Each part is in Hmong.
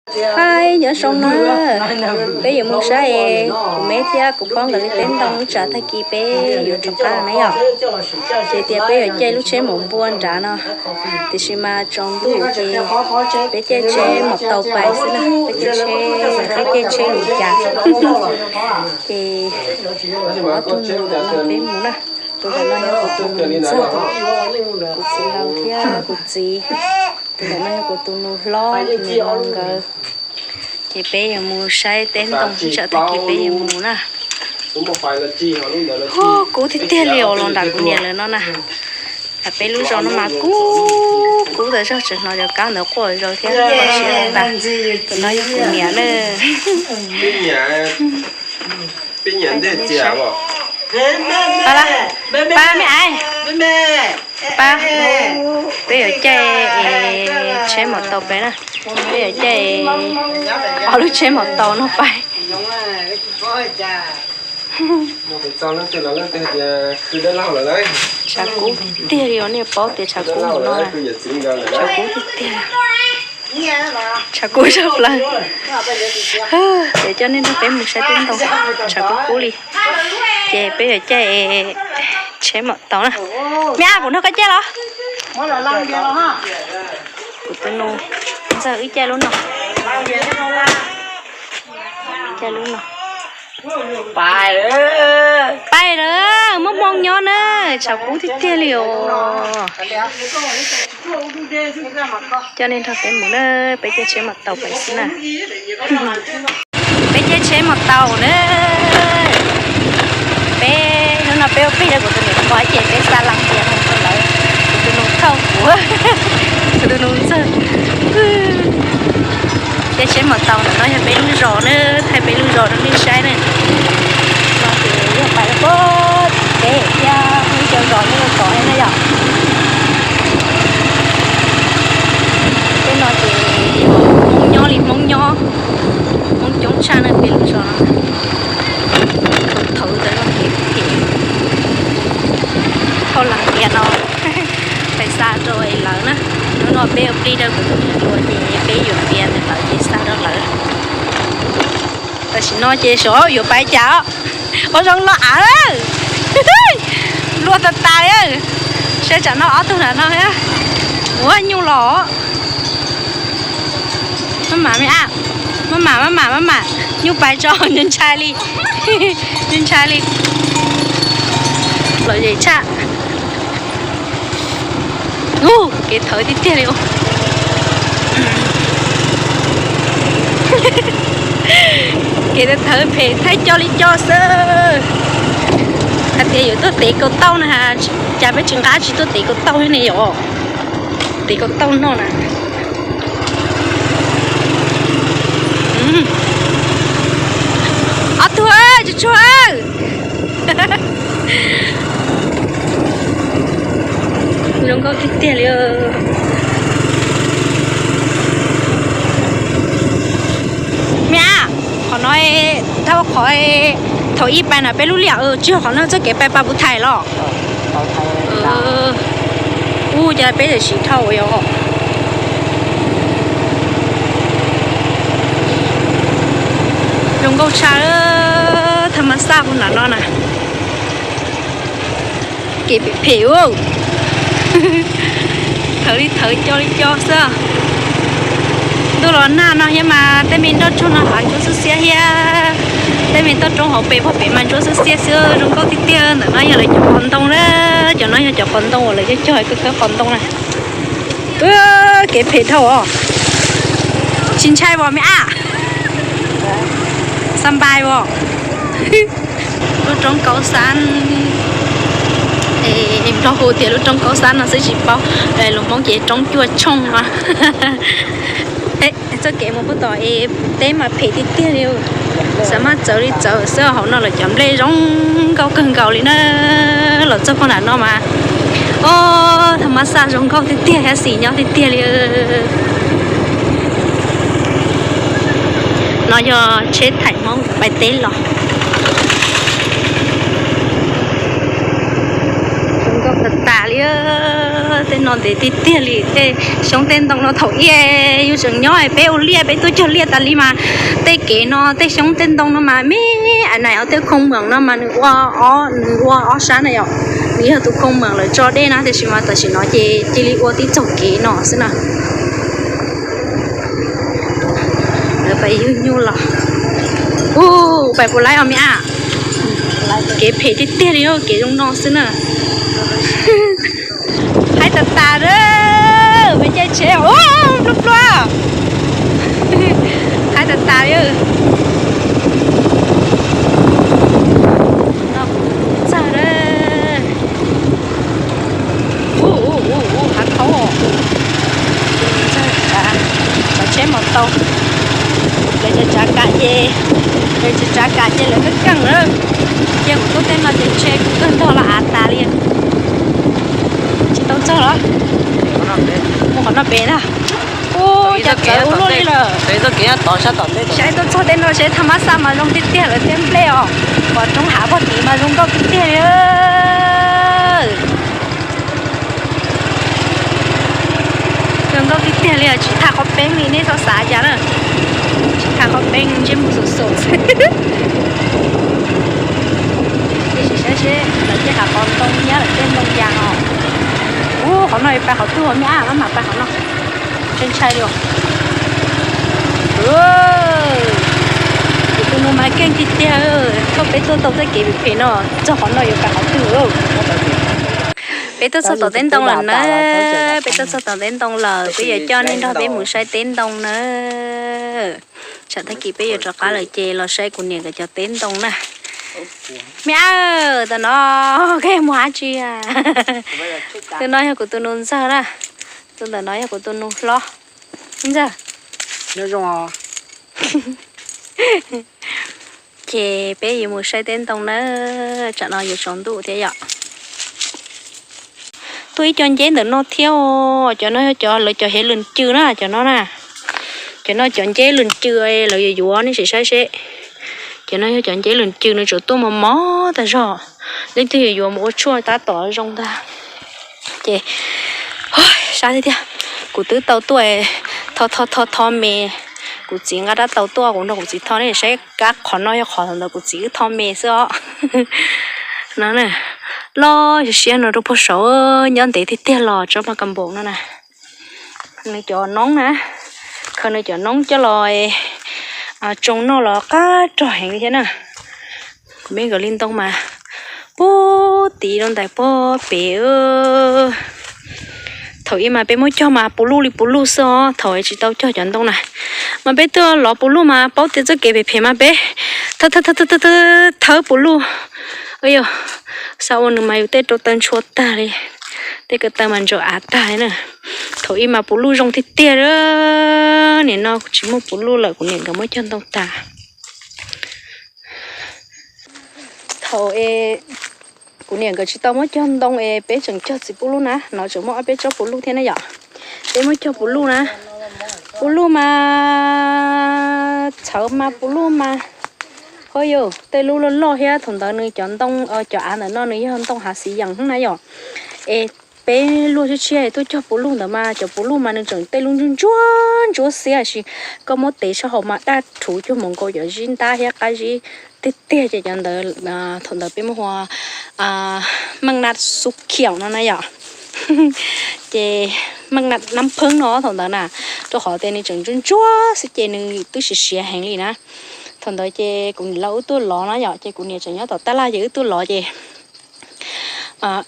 Hais nyob zoo na, peb yuav mus saib kuv me thiab kuv pab nkawd li teb ntoo ib tsam tag kis peb yuav rov qab na yom. Ces tias peb yuav caij lub tsheb maum npua nrad no, tiam sis mas tsaus ntuj ces peb caij tsheb maum taus pais xwb na, peb caij tsheb, peb caij tsheb lus cas. Ces ob tug nus no peb mus na, tus ntawm no yog kuv tus nus ntxawg, kuv txiv laus thiab kuv txiv, tus ntawm no yog kuv tus nus hlob, tus nus hlob nkawd. Ces peb yuav mus saib teb ntoo ib tsam tag kis peb yuav mus na. Hu, kub tiag tiag li os los nram kuv niam lawv no na. Nram peb lub zos no mas kub kub tas zog, tseem hnov cov kab ntawd quaj zog thiab. Tus no yog kuv niam na. Pa, pa me ais, pa, peb yuav caij tsheb maum taus pais na, peb yuav caij ob lub tsheb maum taus no pais. Tshav kub tiag li os, nej paub tias tshav kub no, tshav kub tiag tiag, tshav kub zog plaws. Ces coj nej nrog peb mus saib teb ntoo, tshav kub kub li. Ces peb yuav caij tsheb maum taus na. Me ab, kuv nrog koj caij los? Kuv tus nus ntxawg wb caij lub no, caij lub no. Pais lawm, muaj hmoo nyob na, tshav kub tiag tiag li os. Coj nej nrog peb mus na, peb caij tsheb maum taus pais xwb na. Peb caij tsheb maum taus na. Peb hnub no peb ua plig rau kuv tus niam pog ces peb xa las npias no rau lawv. Kuv tus nus thauj kuv, kuv tus nus ntxawg. Caij tsheb maum taus ntawm no yog peb lub zos na, thaij peb lub zos rau nej saib na. No ces yog pais rau pem teb thiab ib co zos nyob rau tod na yom. Peb no ces Hmoob nyob li Hmoob nyob, Hmoob coob tshaj na peb lub zos no. Thaum ntawd no ces thauj las npias no pais xa rau lawv na. Hnub no peb ua plig rau kuv tus niam hluas ces peb yuav npias ntawm lawv ces xa rau lawv. Tam sim no ces saib yuav pais cas. Ua zoo los av, luag tas tas li. Saib tsam no ob tug nram no thiab. Ua nyuj los. Maj mam me ab, maj mam maj mam maj mam, nyuj pais tso, ntshai ntshai li, ntshai ntshai li. Lom zem tshaj. Ub, kev thawv tiag tiag li. Kev thawv phem thaij coj li coj xwb. Hais tias yuav tuaj tev kaus tauj na has, cas peb tsis nqa tsis tuaj tev kaus tauj thiab ne yom. Tev kaus tauj noj na. Ob tug, tsuag tsuag. Zoo nkauj tiag tiag li. Me ab, qhov no, thaum qhov, thaum ib pais na peb lub liam tsis yog qhov no txoj kev pais pas puv thais los? Ub, cas peb tawm siv dhau yom. Zoo nkauj tshaj, thaj ma xaj puag nram no na. Kev phem phem, thawv li thawv co li co xwb. Ntuj los nag no thiab mas tej me nroj tsuag no hav ntsuab xwb xiab thiab. Tej me toj roob hauv pes puag pem mas ntsuab xwb xiab xwb. Zoo nkauj tiag tiag. Ntawm no yog lawv cov qos ntoo na, cov no yog cov qos ntoo uas lawv cog cog kawg kawg qos ntoo na. Kev phem dhau os. Tsis ntshai os me ab. Xa npais os. Lub roob Kaub Xab, Nplog hu tias lub roob Kaub Xab no xwb tsis paub, lus Hmoob ces roob Cuaj Tshooj no. Txoj kev mus puag tom es teb mas phem tiag tiag li, xav mas txawv li txawv xwb. Hauv no lawv cov nplej zoo nkauj kawg nkaus li na. Los txog puag nram no mas, o, thaj ma xaj zoo nkauj tiag tiag thiab xis nyob tiag tiag li. No yog tsheb thaim Hmoob pais teb los. Zoo nkauj tas tas li. No ntev tiag tiag li, tej xyoob tej ntoo no thaum ub yus tseem nyob peb ua liaj, peb tuaj cog liaj tas li mas tej kev no tej xyoob tej ntoo no mas me, a na tej khoo mem no mas nws ua, nws ua ob sab na yom. Nws yog tus khoo mem lawv tso dej na, tiam sis mas tam sim no ces cia li ua tib txoj kev no xwb na. Lawv pais yug nyuj los. U, pais puas laib os me a? Kev phem tiag tiag li, kev zoo no xwb na. Haib tas tas a, me caij tsheb, u, plua plua. Haib tas tas li. Txog a. U, u, u, hav khaub. Txog, cov tsheb mus tau. Lawv tsav tsav kam ces, lawv tsav tsav kam ces lawv twb keej lawm. Ces kuv tuaj tej no ces ntshe kuv kawg ntog los av tas li. Tsis tau txog los? Mus qhov no pem na. U, cas txawv ua luaj li lawm. Saib tuaj txog tej no seb thaj mab xaj mas zoo tiag tiag lawm thiab nplej os. Pom roob hav pog tid mas zoo nkauj tiag tiag li. Zoo nkauj tiag tiag li, tsis thaj qhov peeb li, nej txhob xav cas na. Tsis thaj qhov peeb, ntsej muag xum xum xwb. Tab sis saib seb lawv tej hav qhov ntoo thiab lawv tej ntoo yas os. U, qhov no pais qhov twg me a, maj mam pais qhov no. Ntshai ntshai li os. Kuv tus nus mas keej tiag tiag, thaum peb tuaj tau txoj kev phem phem no, txog qhov no yuav pais qhov twg? Peb tuaj txog tom teb ntoo lawm na, peb tuaj txog tom teb ntoo lawm, peb yuav coj nej nrog peb mus saib teb ntoo na. Tsam tag kis peb yuav rov qab lawm ces los saib kuv niam nkawd cov teb ntoo na. Me a, tam no koj mus hab tsi? Tus no yog kuv tus nus ntxawg na, tus ntawm no yog kuv tus nus hlob ntxawg. Ces peb yuav mus saib teb ntoo na, tsam no yuav tsaus ntuj thiab yom. Tuaj ib co nceb ntawm no thiab, cov no yog cov lawv cov hev lws cw na, cov no na. Cov no cov nceb lws cw lawv yuav yuav, nej sim saib seb. Cov no yog cov nceb lws cw, nws tsuas tuaj mos mos tag zog. Leej twg yuav yuav mus ua tshuaj tab tom zoo ntag. Ces sab tiag tiag, kuv twb tau tuaj tho tho tho tho me. Kuv txiv nqa rab taus tuaj, kuv nrog kuv txiv tho ne, saib kab qhov no yog qhov thaum ntawd kuv txiv wb tho me xwb os. No, loj siab no rau puag saud, nyob ntev tiag tiag los tsob mas kas npaum no na. Nws cov noob na, khaws nws cov noob coj los tsoo noj los qab rog heev li thiab na. Kuv me nkawd li ntoo mas pub tid rau ntais puag pem. Thaum ub mas peb muab cog mas puv luj li puv luj xwb os, thaum tsis tau cog cov ntoo na. Mas peb tuaj lov puv luj mas paub tias txoj kev phem phem mas peb thawb thawb puv luj. Yog, xav ua nws mas yus tej rau taw ntshua tag li, tej ko taw mas ntsaum av tag li na. Thaum ub mas puv luj zoo tiag tiag. Nim no kuv tsis muaj puv luj lawm, kuv niam nkawd muab cog ntoo tas. Thaum es kuv niam nkawd tsis tau muab cog ntoo es peb tseem cog txiv puv luj na, no tseem muaj ob peb tsob puv luj thiab na yom. Peb muab cog puv luj na, puv luj mas txhawv mas puv luj mas, ho yog tej lub loj loj thiab. Thaum ntawd nws cov ntoo, cov av ntawm no nws yog ntoo hav xiv yeem na yom. Es peb luaj tshiab tshiab tuaj cog puv luj ntawd mas cov puv luj mas nws tseem tej lub ntsuab ntsuab xiab, tiam sis koj muab tev sab hauv mas daj rhuv cuag mus nkaus cov zib ntab thiab qab zib tiag tiag. Ces cov ntawd, thaum ntawd peb muab hu ua meej nab xub khiaum no na yom. Ces meej nab pheeb no thaum ntawd na, rau qhov tias nws tseem ntsuab ntsuab xwb ces nws twb siav siav heev li na. Thaum ntawd ces kuv niam lawv wb tuaj lov na yom, ces kuv niam tseem nyob tom tab laj ces wb tuaj lov ces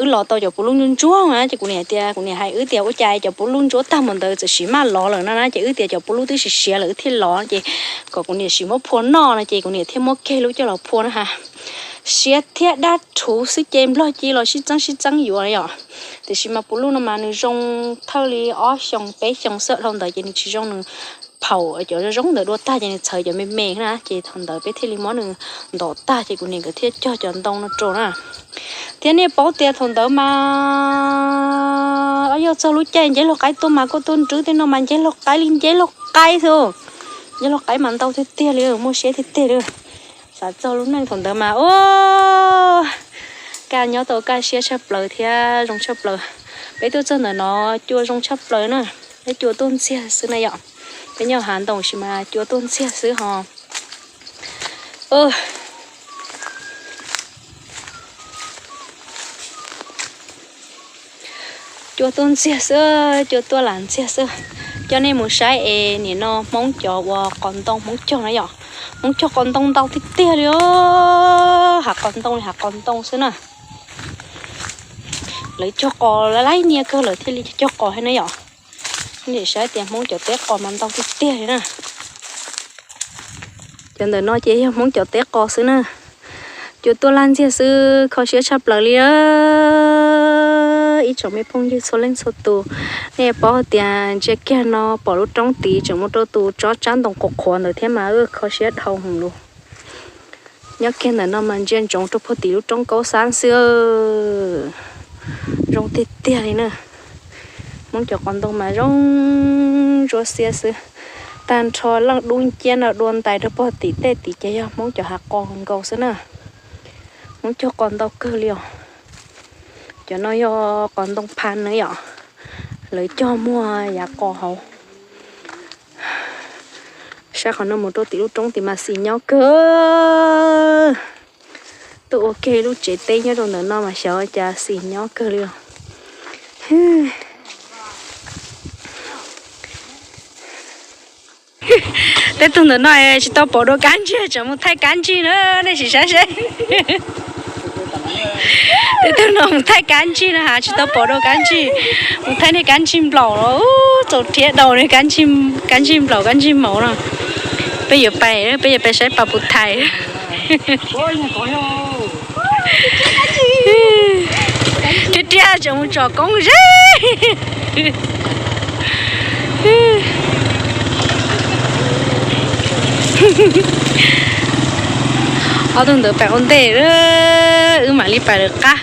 wb lov tau cov puv luj ntsuab ntsuab na, ces kuv niam tias, kuv niam hais wb tias ua cas cov puv luj ntsuab tag mus ntawd txawm sim maj lov lawm no na, ces wb tias cov puv luj twb siav siav lawm wb thiaj lov, ces kom kuv niam sim muab phua noj no, ces kuv niam thiaj muab kiag lub coj los phua na ha. Siav thiab daj rhuv xwb ces nplog ci los sib txeeb sib txeeb yuav yom. Tiam sis mas puv luj no mas nws zoo thawj li ob xyoos peb xyoos xwb, dhau ntawd ces nws tsis zoo, nws phaum cov zoo ntawd dua tag ces nws txhawv cov me me na, ces thaum ntawd peb thiaj li muab nws ntov tag ces kuv niam nkawd thiaj cog cov ntoo no rau na. Thiab nej paub tias thaum ntawd mas yog txog lub caij nceb laug qaib tuaj mas koj tuaj nrwb tej no mas nceb laug qaib li nceb laug qaib xwb. Nceb laug qaib mas ntau tiag tiag li, muaj siab tiag tiag li. Xav txog lub neej thaum ntawd mas ua kaj nyob tau kaj siab tshaj plaws thiab zoo tshaj plaws. Peb tuaj txog ntawm no cua zoo tshaj plaws na, peb cua tuaj ntxiag xwb na yom. Peb nyob hav ntoo sis mas cua tuaj ntxiag xwb ho. Cua tuaj ntxiag xwb, cua tuaj lam ntxiag xwb. Coj nej mus saib es nim no Hmoob cov uas qos ntoo Hmoob cog na yom. Hmoob cog qos ntoo ntau tiag tiag li os, hav qos ntoo li hav qos ntoo xwb na. Lawv cog qos lawv laib nias kawg lawv thiaj li cog qos thiab na yom. Nim saib tias Hmoob cov teb qos mas ntau tiag tiag li na. Cov ntawm no ces yog Hmoob cov teb qos xwb na. Cua tuaj laj ntxiag xwb, kho siab tshaj plaws li. Ib tsoom me phooj ywg txhua leej txhua tus, nej paub tias ntsia kiag no pom lub roob tid tseem muaj rau tus tsob tsab ntoo qhuav qhuav ntawd thiab mas kho siab dhau heev lus. Nyob kiag ntawm no mas ntsia ntsoov rau puag tim lub roob kaub xab xwb. Zoo tiag tiag li na. Hmoob cov qos ntoo mas zoo ntsuab xiab xwb. Tag nrho leej dub nciab no dua ntais rau puag tim tej tid ces yog Hmoob cov hav qos nkaus xwb na. Hmoob cog qos ntau kawg li os. Cov no yog qos ntoo pha na yom. Lawv cog muag yav qos hauv. Saib qhov no mus rau tim lub roob tid mas xis nyob kawg. Tuaj ua ke lub tsev teb nyob rau ntawm no mas xyov cas xis nyob kawg li os. Tej tug ntawm no tsis tau pom dua kab ntsig, tseem mus thaij kab ntsig na, nej sim saib seb. Tej tug no mus thaij kab ntsig na has, tsis tau pom dua kab ntsig. Mus thaij niag kab ntsig nplaum los txaus rhiab daus niag kab ntsig nplaum kab ntsig mauv no. Peb yuav pais, peb yuav pais saib pas puv thais. Rhiab rhiab tseem mus tsom koob zeb. Ob tug ntawd pais ua ntej, wb mam li pais lawv qab.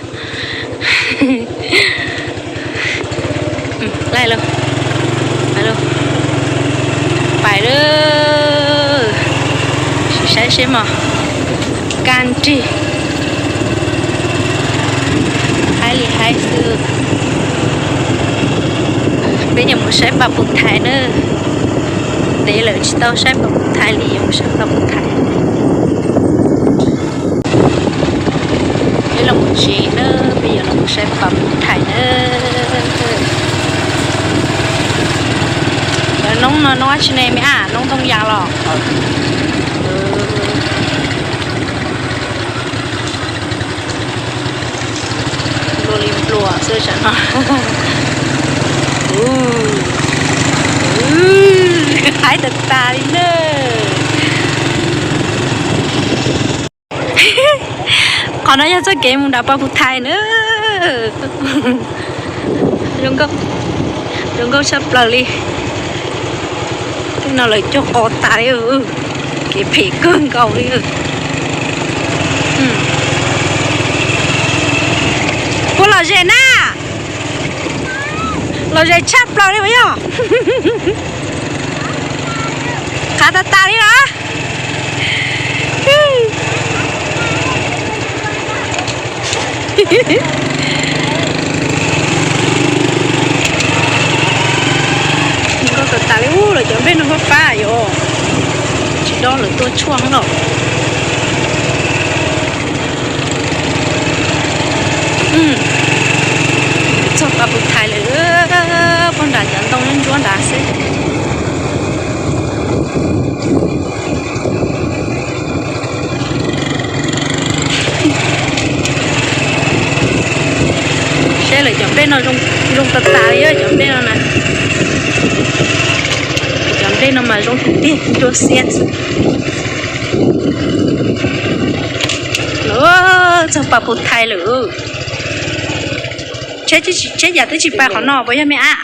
Pais lawm, saib seb mog. Kab nrig, haib li haib xwb. Peb yuav mus saib pas puv thais na. Ntev lawm tsis tau saib pas puv thais li, yuav mus saib pas puv thais. Peb los mus tsev na, peb yuav los mus saib pas puv thais na. Cov noob no noob dab tsi ne me ab, noob ntoo yas los? Nplua li nplua xwb tsam no. Haib tas tas li na. Qhov no yog txoj kev mus nram pas puv thais na. Zoo nkauj tshaj plaws li. Tej no lawv cog qos tas li, kev phem kawg nkaus li. Puas lom zem na? Lom zem tshaj plaws li mas yog. Qhav tas tas li los. Nkauj tas tas li ub, lawv cov nplej no fab fab yom. Tsis dob lawv tuaj tshuaj los. Txog pas puv thais lawm, puag nram cov ntoo ntsuab nrad xwb. Saib lawv cov nplej no zoo tas tas li cov nplej no na. Cov nplej no mas zoo tiag tiag ntsuab xiab xwb. Lawv txog pas puv thais lawm. Tsheb yam twb tsis pais qhov no puas yog me ab?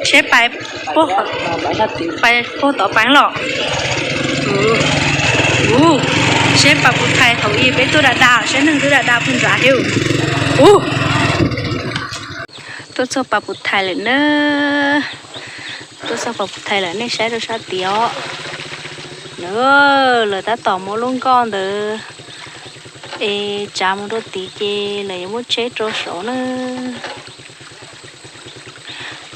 Tsheb pais puag tod pais los. Seb pas puv thais thaum ub peb tuaj da da, seb neeg twb da da puag nrad thiab. Tuaj txog pas puv thais lawm na. Tuaj txog pas puv thais lawm, nej saib rau sab tid os. Lawv tab tom muab lub nkoj ntawd es tsav mus rau tid ces lawv yuav muab tsheb rau saud na.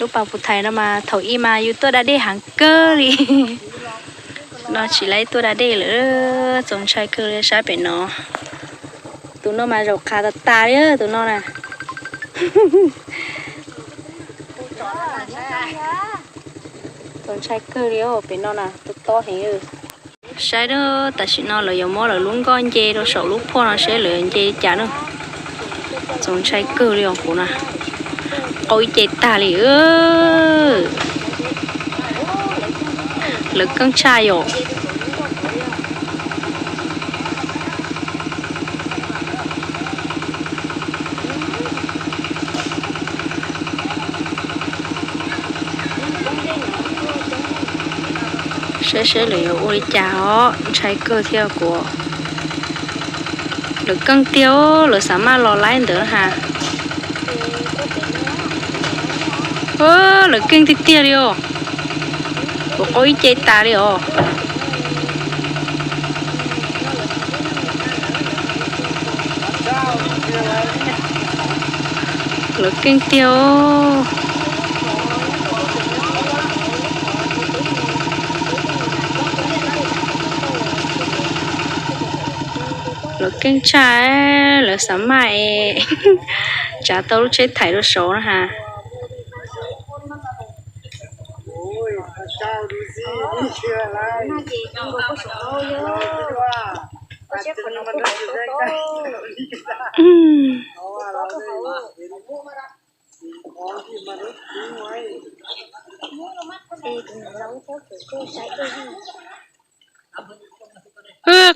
Lub pas puv thais no mas thaum ub mas yus tuaj da dej heev kawg li. No tsis laib tuaj da dej lawm, txaus ntshai kawg li sab pem no. Tus no mas zaum qhav tas tas li tus no na. Txaus ntshai kawg li pem no na, tob tob heev. Saib na, tam sim no lawv yuav muab lawv lub nkoj nce rau saum lub phuaj no seb lawv nce li cas na. Txaus ntshai kawg li os kuv na. Qaug ib ce tag li. Lawv keej tshaj yom. Saib seb lawv yuav ua li cas os, ntshai kawg thiab kuv. Lawv keej tiag, lawv xav maj los laib ntawd has. Lawv keej tiag tiag li os. Kuv qaug ib ce tas li os. Lawv keej tiag. Lawv keej tshaj, lawv xav maj es tsav tau lub tsheb thaiv rau saud na has.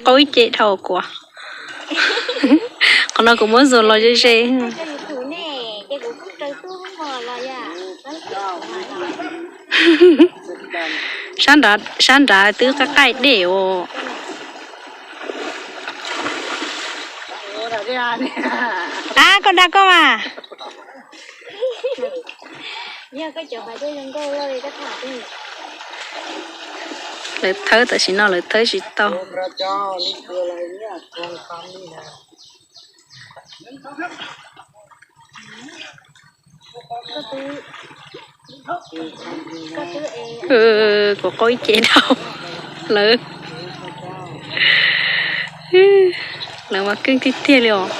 Qaug ib ce dhau kuv. Qhov no kuv muab zoom los ze ze. Sab nrad twb qaij qaij dej os. Ab, koj dag koj mas. Lawv thawb, tam sim no lawv thawb tsis tau. Kuv qaug ib ce dhau lawv. Lawv mas keej tiag tiag li os.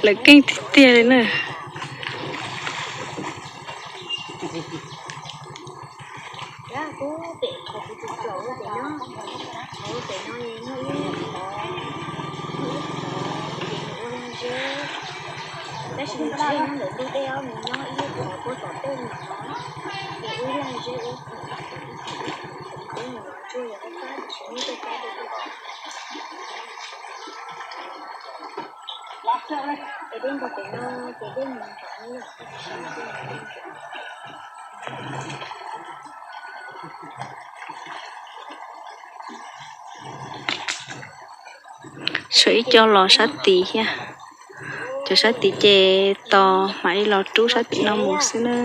Lawv keej tiag tiag li na. Tshuav ib co los sab tid thiab. Cov sab tid ces tos mam li los rub sab tim no mus xwb na.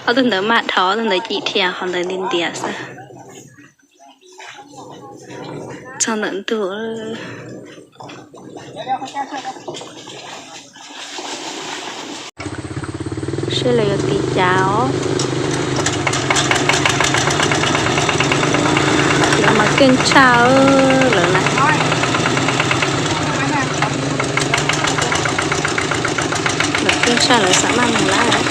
Ob tug ntawd maj dhau, ob tug ntawd cim dhia, qhov ntawd nti ntiav xwb. Txog ntawm ntug. Seb lawv yuav tiv cas os. Lawv mas keej tshaj lawm na. Lawv keej tshaj, lawv xav maj mus lawm.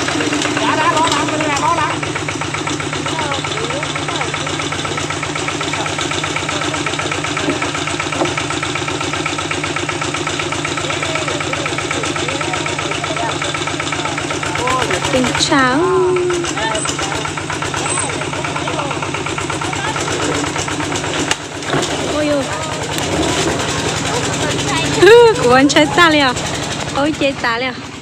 Keej tshaj. Ua ntshaw tag li os. Ua ib ce tas li os.